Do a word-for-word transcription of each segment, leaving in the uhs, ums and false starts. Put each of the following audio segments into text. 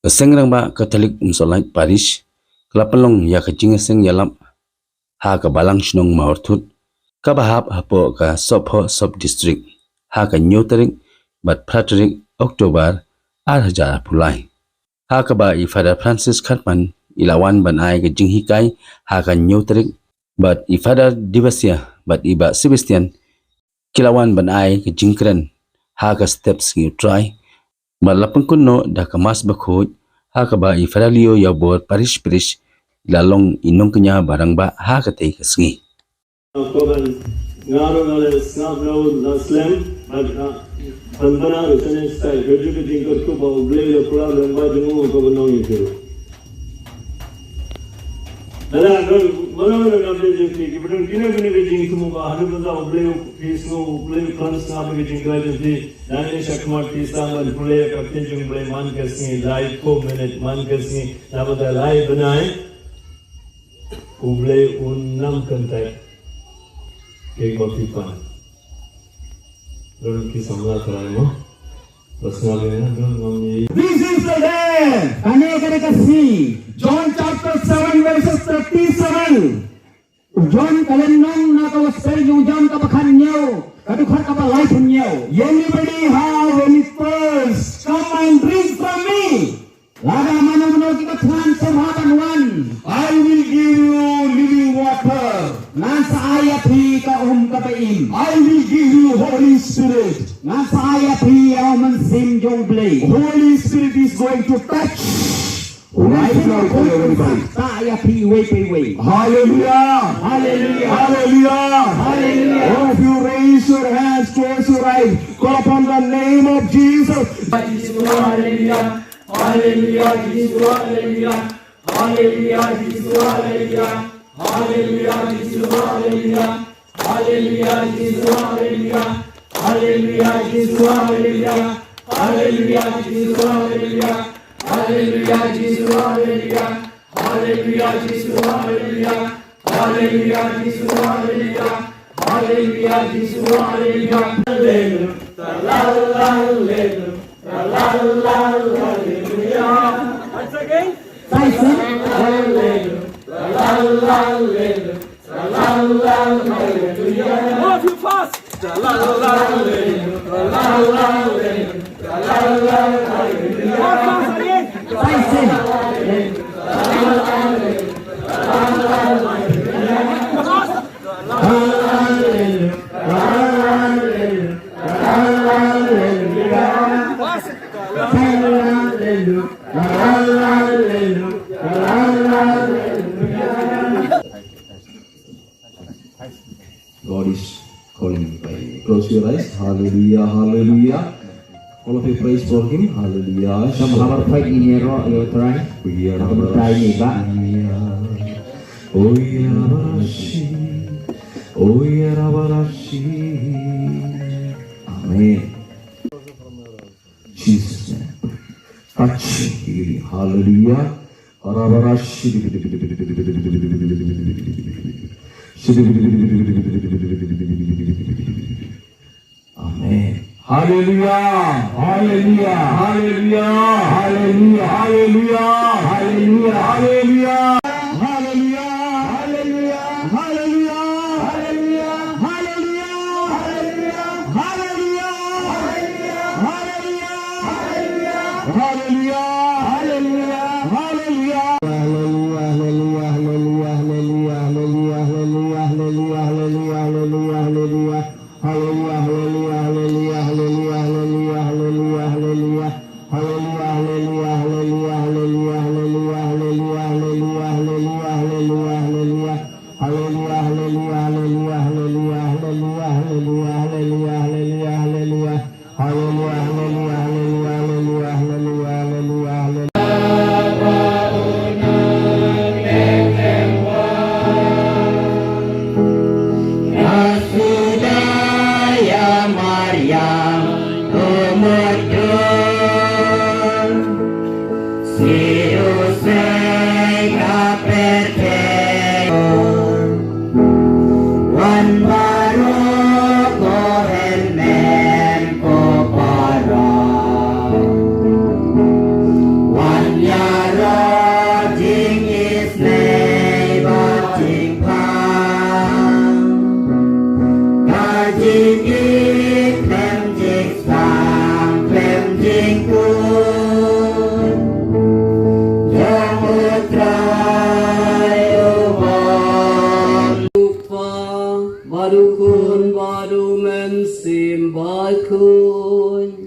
Ka Seng Rangbah Katholik Umsohlait Parish ka la pynlong ïa ka jingïaseng ïalap ha ka Balang Shnong Mawryntut, kaba hap hapoh ka Sohphoh Sub District ha ka hynñiew tarik bad phra tarik October ar hajar arphew lai, ha kaba i Father Francis Khatman i la wan ban ai ka jinghikai ha ka hynñiew tarik, bad i Father Debasia bad i Bah Sebastian ki la wan ban ai ka jingkren ha ka step Sngi U Trai, bad la pynkut noh da ka Mass bakhuid, ha kaba i Father Leo Ïawbor, Parish Priest, i la long i nongkñia ba rangbah ha katei ka sngi. Ko ban nga ruh nga la sngap noh la slem, bad, ah, ban bana ruh sene stai, ka ju ka jingkyrkhu ba U Blei la kular lem ba jong u ko ban nong itu. Dada, don, mano mano na Blei jong phi, ki badon kino kino ki jingthmu ba hanu bynta U Blei u phi sngew, U Blei u khlem sngap ka jingkyrkhu jong phi. Dane sha khmat phi sdang ban pule ïa ka ktien jong U Blei man ka sngi, lai ko minit man ka sngi, na bynta lai bnai. U Blei un ym kyntait. Kiba phi pan. Don ki samla trai mo. Bas ngal ïa don ngam ni. This is the day. Kane ka dei ka sngi. John chapter seven verses thirty-seven. U John ka lynnong na ka gospel jong u John kaba khathynñiew, ka dkhot kaba laiphew hynñiew. Anybody have any thirst, come and drink from me. Lada mano mano kiba thngan, sngewbha ban wan. I will give you living water. Ngan sa ai ïa phi ka um kaba im. I will give you Holy Spirit. Ngan sa ai ïa phi ïa u Mynsiem jong U Blei. Holy Spirit is going to touch right now to everybody. Sa ïa phi iwei pa iwei. Hallelujah. Hallelujah. Hallelujah. Hallelujah. All of you raise your hands towards your right. Call upon the name of Jesus. Hallelujah. Hallelujah, Jisu, hallelujah. Hallelujah, Jisu, hallelujah. Hallelujah, Jisu, hallelujah. Hallelujah, Jisu, hallelujah. Hallelujah, Jisu, hallelujah. Hallelujah, Jisu, hallelujah. Hallelujah, Jisu, hallelujah. Hallelujah, Jisu, hallelujah. Hallelujah, Jisu, hallelujah. Hallelujah, Jisu, hallelujah. Hallelujah, hallelujah, hallelujah. Once again. Hallelujah, hallelujah, hallelujah. All of you fast. Hallelujah, hallelujah, hallelujah. All fast again. God is calling by name. Close your eyes. Hallelujah, hallelujah. All of you praise for him. Hallelujah. Sa mahabar pait ni ro yo trai. Hallelujah. Hallelujah. Oh yeah, Rabarashi. Oh yeah, Rabarashi. Amen. Jesus name. Touch. Hallelujah. Amen. Hallelujah. Hallelujah. Hallelujah. Hallelujah, hallelujah, hallelujah. Jingïeit khlem jingsang khlem jingkut jong U Trai uba U Kpa bad U Khun bad U Mynsiem Bakhuid.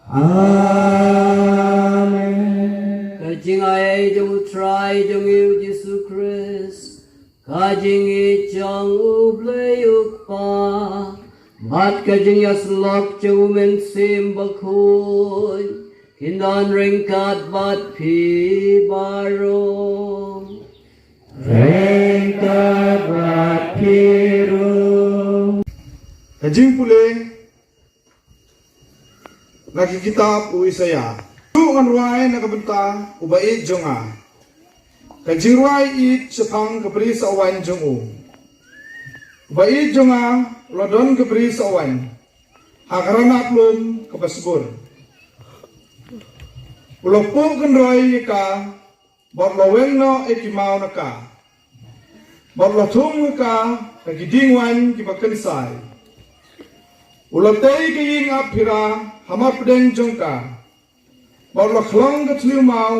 Amen. Ka jingaiei jong U Trai jong ngi U Jisu Khrist, ka jingïeit jong U Blei U Kpa, bad ka jingïasyllok jong U Mynsiem Bakhuid, kin don ryngkat bad phi baroh. Ryngkat bad phi ruh. Ka jingpule na ka kitab u Isaïah. Shu ngan rwai na ka bynta u ba ïeit jong nga, ka jingrwai ïeit shaphang ka bri sohwaiñ jong u. U ba ïeit jong nga u la don ka bri sohwaiñ ha ka ranab lum ka ba sbur. U la puh kynroi ïa ka bad u la weng noh ïa ki maw na ka, bad u la thung ïa ka da ki dieng waiñ ki ba kynsai. U la tei ka ïing apphira ha mar pdeng jong ka, bad u la khlong ka thliew maw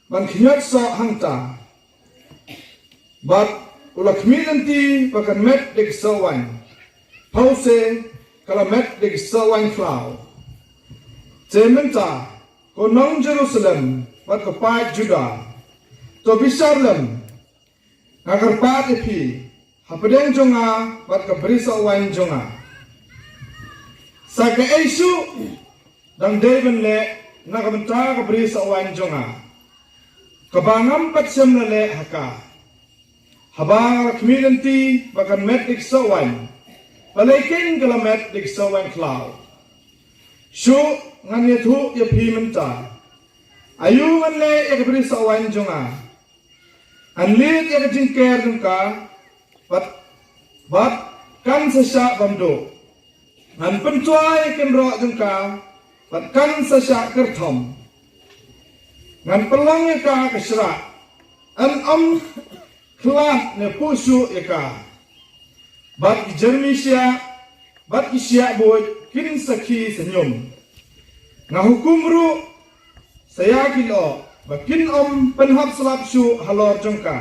ban khñiot soh hangta. Bad u la khmih lynti ba kan met da ki sohwaiñ, phewse ka la met da ki sohwaiñ khlaw. Te mynta, ko nong Jerusalem bad ko paid Judah, to bishar lem, nga kyrpad ïa phi hapdeng jong nga bad ka bri sohwaiñ jong nga. Sa kaei shuh dang dei ban leh na ka bynta ka bri sohwaiñ jong nga, kaba ngam pat shym la leh ha ka? Haba nga la khmih lynti ba kan met da ki sohwaiñ, balei keiñ ka la met da ki sohwaiñ khlaw? Shuh, ngan ïathuh ïa phi mynta. Aïu ngan leh ïa ka bri sohwaiñ jong nga? Ngan lied ïa ka jingker jong ka, bad, bad kan sa shah bam duh. Ngan pyntwa ïa ka kynroh jong ka, bad kan sa shah kyrthom. Ngan pynlong ïa ka ka shrah, yn ym khlad ne puh shuh ïa ka. Bad ki jermi shiah bad ki shiah buit kin sakhi sha ñium. Nga hukum ruh sa ïa ki lyoh ba kin ym pynhap slap shuh halor jong ka.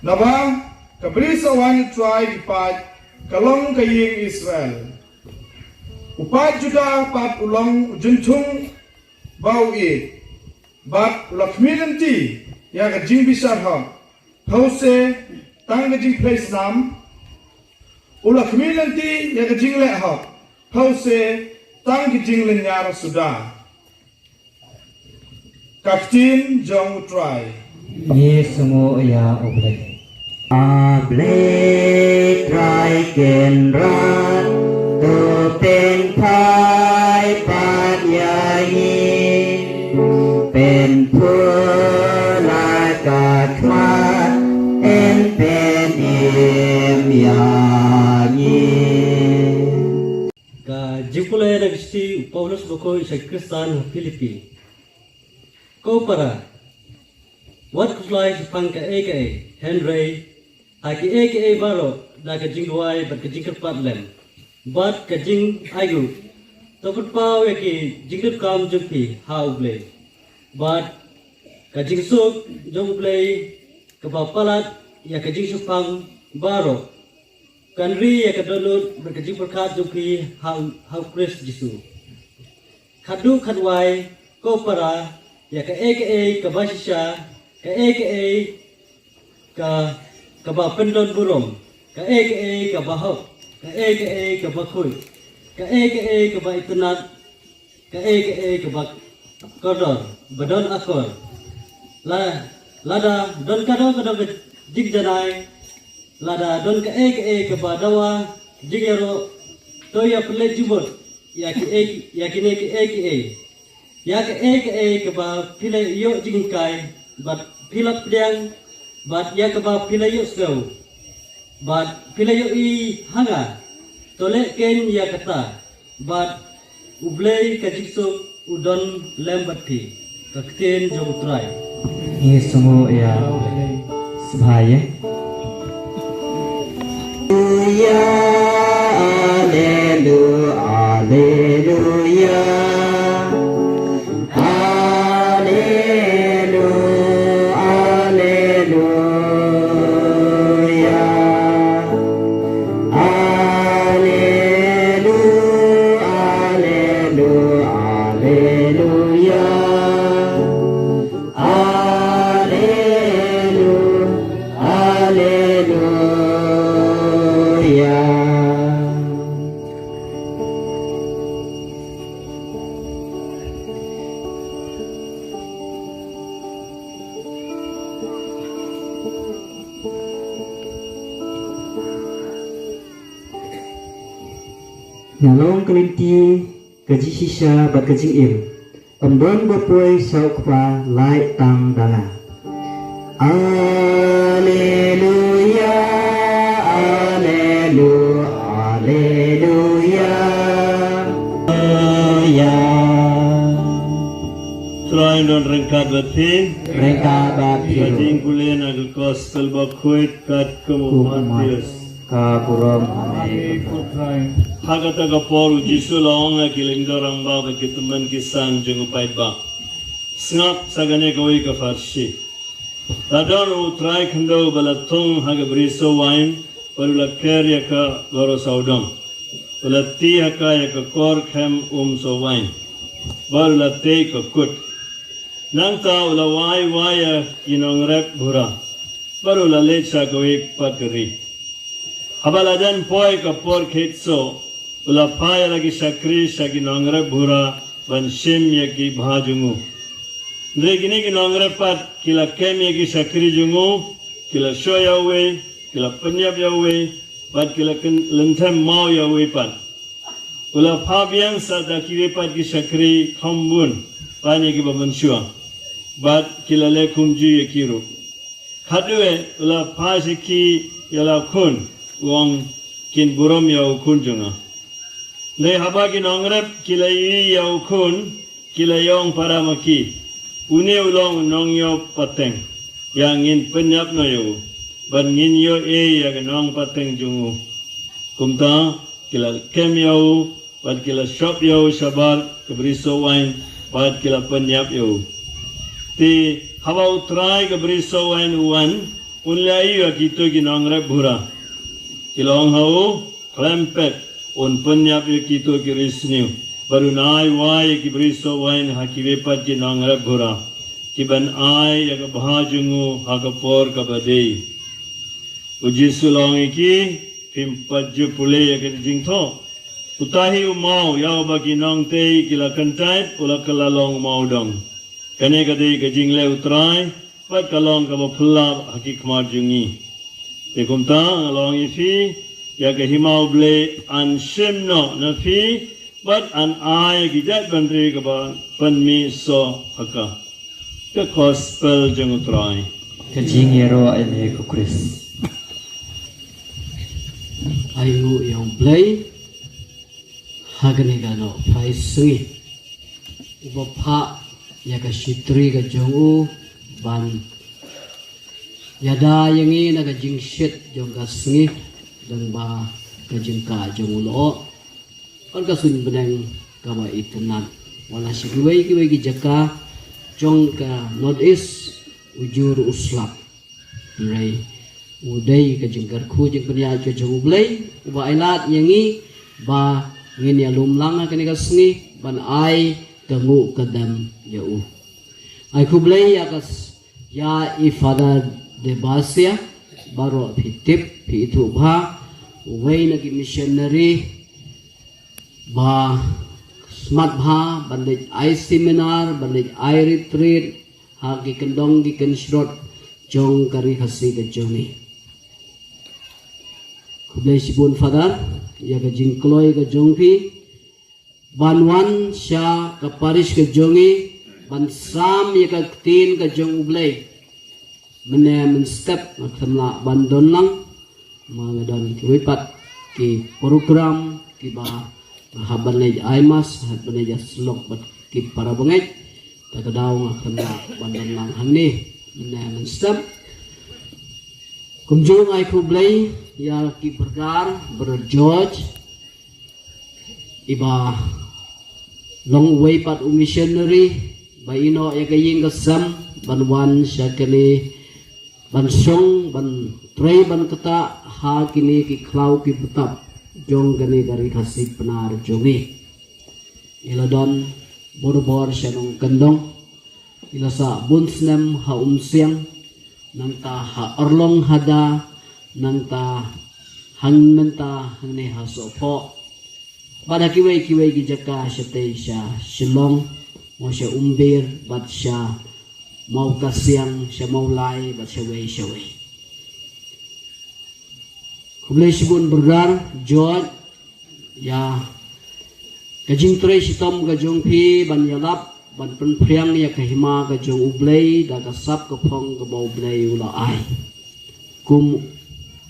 Naba ka bri sohwaiñ U Trai ki paid ka long ka ïing Israel. U paid Judah pat u long u jingthung ba u ïeit, bad u la khmih lynti ïa ka jingbishar hok, phewse tang ka jingphlei snam. U la khmih lynti ïa ka jingleh hok, phewse tang ka jinglynñiar suda. Ka ktien jong U Trai. Ngi sngew ïa U Blei. A Blei Trai Kynrad, to pynphai pat ïa ngi, pynphula ka khmat, yn pynim ïa ngi. Ka jingpule na ka shithi u Paulus bakhuid sha ki Khristan ha Philippi. Ko para, wat khuslai shaphang kaei kaei, hynrei ha kiei kiei baroh da ka jingduwai bad ka jingkyrpad lem bad ka jingainguh, to pynpaw ïa ki jingdonkam jong phi ha U Blei. Bad ka jingsuk jong U Blei kaba palat ïa ka jingshemphang baroh kan ri ïa ka dohnud bad ka jingpyrkhat jong phi ha, ha U Khrist Jisu. Khatduh khatwai, ko para, ïa kaei kaei kaba shisha, kaei kaei ka, kaba pyndonburom, kaei kaei kaba hok, kaei kaei kaba khuid, kaei kaei kaba itynnad, kaei kaei kaba kordor, ba don akor. La, lada don kano kano ka jingjanai, lada don kaei kaei kaba dawa jingïaroh, to ïa pynleit jingmut ïa kiei, ïa kine kiei kiei. Ïa kaei kaei kaba phi la ïoh jinghikai bad phi la pdiang, bad ïa kaba phi la ïohsngew bad phi la ïohi ha nga, to leh keiñ ïa kata, bad U Blei ka jingsuk u don lem bad phi. Ka ktien jong U Trai. Ngi sngew ïa U Blei. Sbha ïa. Nga long ka lynti, ka jingshisha bad ka jingim. Ym don ba poi sha u Kpa lait tang da nga. Alleluia, allelu, alleluia. Alleluia. Trai don ryngkat bad phi. Ryngkat bad phi. Ka jingpule na ka gospel bakhuid katkum u Mathaios. Ka burom ha me. Ha kata ka por u Jisu u la ong ha ki lyngdoh rangbah bad ki tymmen ki san jong u paidbah, sngap sa kane kawei ka pharshi. La don u trai khyndew ba la thung ha ka bri soh wain, bad u la ker ïa ka baroh sawdong. U la tih ha ka ïa ka kor khem um soh wain, bad u la tei ka kut. Nangta u la wai wai ïa ki nongrep bura, bad u la leit sha kawei pat ka ri. Haba la jan poi ka por kheit soh, u la phah ïa la ki shakri sha ki nongrep bura ban shim ïa ki bha jong u. Hynrei kine ki nongrep pat ki la kem ïa ki shakri jong u, ki la shoh ïa uwei, ki la pynïap ïa uwei, bad ki la kyn- lynthem maw ïa uwei pat. U la phah biang sa da kiwei pat ki shakri kham bun ban ïa kiba mynshuwa, bad ki la leh kumjuh ïa ki ruh. Khatduh u la phah sha ki ïa la u khun, u ong, kin burom ïa u khun jong nga. Hynrei haba ki nongrep ki la ïohi ïa u khun, ki la ïa ong para ma ki, une u long u nongïoh pateng, ïa ngin pynïap noh ïa u, bad ngin ïoh ei ïa ka nongpateng jong u. Kumta ki la kem ïa u, bad ki la shop ïa u shabar ka bri soh wain, bad ki la pynïap ïa u. Te haba u trai ka bri soh wain u wan, un leh aïu ïa kito ki nongrep bura? Ki la ong ha u, khlem pep, un pynïap ïa kito ki risniew, bad un ai wai ïa ki bri soh wain ha kiwei pat ki nongrep bura, kiban ai ïa ka bha jong u ha ka por kaba dei. U Jisu u la ong ïa ki, phim pat ju pule ïa kane ka jingthoh? Uta hi u maw ïa uba ki nongtei ki la kyntait, u la kylla long u maw dong. Kane ka dei ka jingleh u Trai, bad ka long kaba phylla ha ki khmat jong ngi. Te kumta nga la ong ïa phi, ïa ka hima u Blei yn shim noh na phi, bad yn ai ïa ki jaitbynriew kaba pynmih soh ha ka. Ka gospel jong u Trai. Ka jingïaroh ïa me ko Khrist. Ai nguh ïa u Blei ha kane ka nohphai sngi, uba phah ïa ka shitri ka jong u ban ïada ïa ngi na ka jingshit jong ka sngi, dang ba ka jingkah jong u lyoh. Bad ka suiñ bneng kaba itynnad. Wat la sha kiwei kiwei ki jaka jong ka North East, u jur u slap. Hynrei u dei ka jingkyrkhu jingpynïaid ka jong u Blei, uba ai lad ïa ngi ba ngin ïalum lang ha kane ka sngi ban ai ka nguh ka dem ïa u. Ai khublei ïa ka s- ïa i Father De Basia, baroh phi tip, phi ithuh bha, uwei na ki missionary ba smat bha ban leit ai seminar, ban leit ai retreat ha ki kyndong ki kynshrut jong ka Ri Khasi ka jong ngi. Khublei shibun Father ïa ka jingkloi ka jong phi ban wan sha ka parish ka jong ngi, ban sam ïa ka ktien ka jong u Blei. Mynne mynstep nga khlem lah ban don lang, ma nga don kiwei pat ki program kiba nga hap ban leit ai mass, hap ban leit ïasyllok bad ki para bangeit. Ta ka daw nga khlem lah ban don lang hangne mynne mynstep. Kumjuh nga ai khublei ïa ki Brother, Brother George, iba long uwei pat u missionary ba ïehnoh ïa ka ïing ka sem ban wan sha kane, ban shong, ban trei, ban ktah ha kine ki khlaw ki btap jong kane ka Ri Khasi Pnar jong ngi. I la don bor bor sha nongkyndong, i la sah bun snem ha Umsiang, nangta ha Arlong Hada, nangta hang mynta hangne ha Sohphoh. Bad ha kiwei kiwei ki jaka shatei sha Shillong, mo sha Umbir, bad sha Mawkasiang, sha Mawlai, bad shawei shawei. Khublei shibun Brother George, ïa Ka jingtrei shitom ka jong phi ban ïalap, ban pynphriang ïa ka hima ka jong U Blei da ka sap ka phong kaba U Blei u la ai kum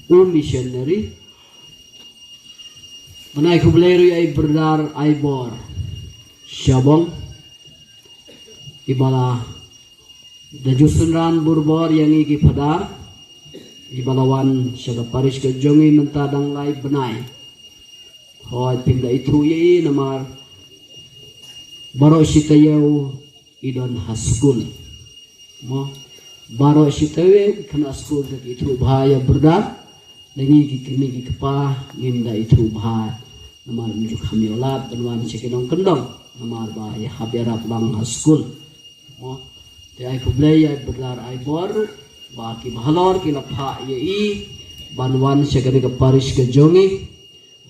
u missionary. Ban ai khublei ruh ïa i Brother Aibor Shabong, i ba la da ju synran burbor ïa ngi ki phadar, i ba la wan sha ka parish ka jong i mynta dang lai bnai. Hooid, phim da ithuh ïa i namar baroh shi taïew i don ha skul. Mo, baroh shi taïew i khynnah skul da ki ithuh bha ïa Brother. Da ngi ki kmie ki kpa ngim da ithuh bha namar ym ju kham ïoh lad ban wan sha ki nongkyndong namar ba ïa hap ïarap lang ha skul. Mo, te ai khublei ïa i Brother Aibor ba ki bahalor ki la phah ïa i ban wan sha kane ka parish ka jong i,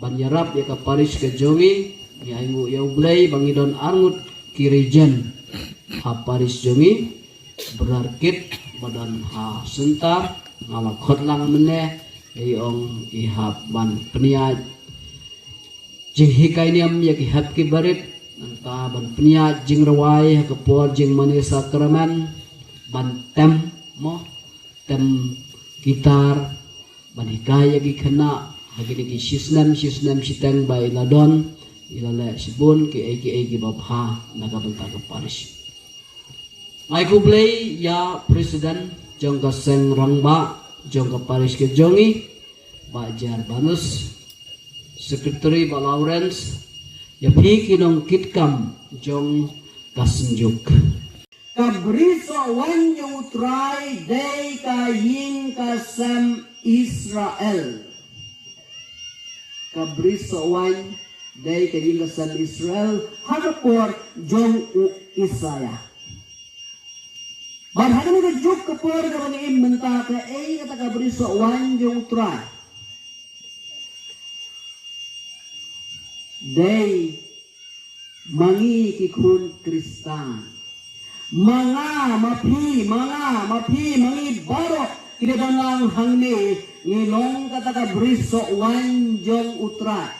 ban ïarap ïa ka parish ka jong i. Ngi ainguh ïa U Blei ba ngi don arngut ki Regent ha parish jong i. Brother Kit ba don ha Center, nga la khot lang mynne ïa i, ong i hap ban pynïaid jinghikai niam ïa ki hep ki barit, nangta ban pynïaid jingrwai ha ka por jingmane sakramen, ban tem, mo, tem kitar, ban hikai ïa ki khynnah ha kine ki shisnem shisnem shiteng ba i la don, i la leh shibun kiei kiei kiba bha na ka bynta ka parish. Ai khublei ïa president jong ka seng rangbah jong ka parish ka jong i, Bah Gerbanus, secretary Bah Lawrence, ïa phi ki nongkitkam jong ka Synjuk. Ka brisoh waiñ jong U Trai dei ka ïing ka sem Israel. Ka brisoh waiñ dei ka ïing ka sem Israel ha ka por jong u Isaiah. Bad ha kane ka juk ka por kaba ngi im mynta, kaei kata ka brisoh waiñ jong U Trai? Dei ma ngi ki khun Khristan. Ma nga ma phi, ma nga ma phi, ma ngi baroh ki dei ban lang hangne, ngi long kata ka brisoh waiñ jong U Trai.